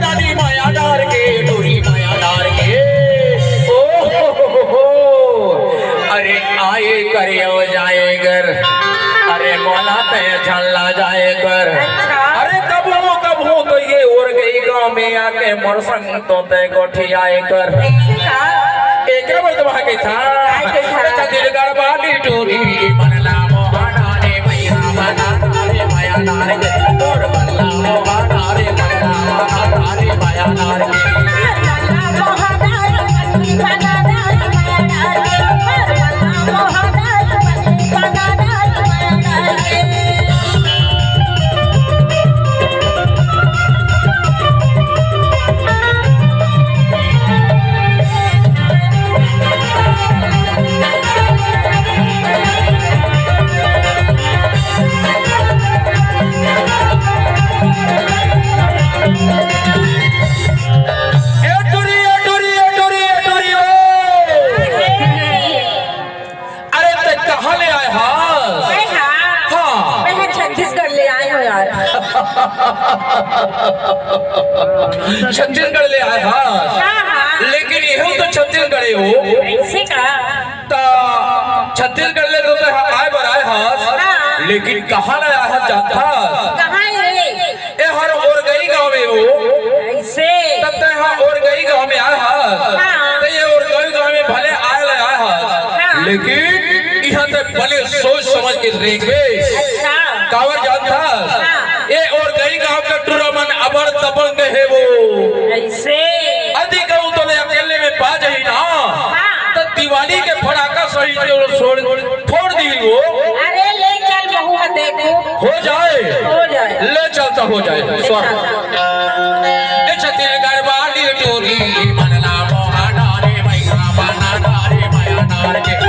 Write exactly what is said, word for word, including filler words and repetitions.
दादी माया डार के, टूरी माया डार के। ओ हो हो हो हो। अरे आए कर, यो जाए कर। अरे मोला ते झल्ला जाए कर। अच्छा। अरे कब हो, कब हो तो ये और गई गाँव में आके मोर संग तो ते गोठियाए कर। ऐसे का? एकरे बर तो वहाँ के था। काय के था? छत्तीसगढ़ वाली टूरी बनला मोहाना रे, मैया बना रे, माया डार के। और बनला मोहाना रे, मैया बना रे, माया डार के। ए टुरी, ए टुरी, ए टुरी, ए टुरी, ओ। अरे, ते कहाँ ले आए हा? अरे हाँ। हाँ। मैं छत्तीसगढ़ ले आए हो यार। छत्तीसगढ़ ले आए हा? हाँ, हाँ। लेकिन ये तो छत्तीसगढ़े हो। ऐसे का? ता छत्तीसगढ़ ले तो ते आए बर आए हा। हाँ। लेकिन कहाँ ले आए हा जानता? कहाँ है? ए हर ओरगई गाँव में हो। ऐसे? तब ते हा ओरगई गाँव में आए हा। हाँ। ते ये ओरगई गाँव में भले आए ले आए हा। हाँ। लेकिन यहाँ ते भले सोच समझ के रेंगबे। अच्छा। काबर जानता? हाँ। ए ओरगई गाँव के टूरा मन अबड़ दबंग हे वो। ऐसे? अदी कहूँ तो ले अकेले में पा जाही ना। हाँ। तो दिवाली के फटाका सही जो छोड़, फोड़ दी वो। अरे ले चल महू ह देखो। हो जाए। हो जाए। ले चलता हो जाए। स्वाहा। ए छत्तीसगढ़ वाली टूरी बनला मोहाना रे, मैया बना रे, माया डार के।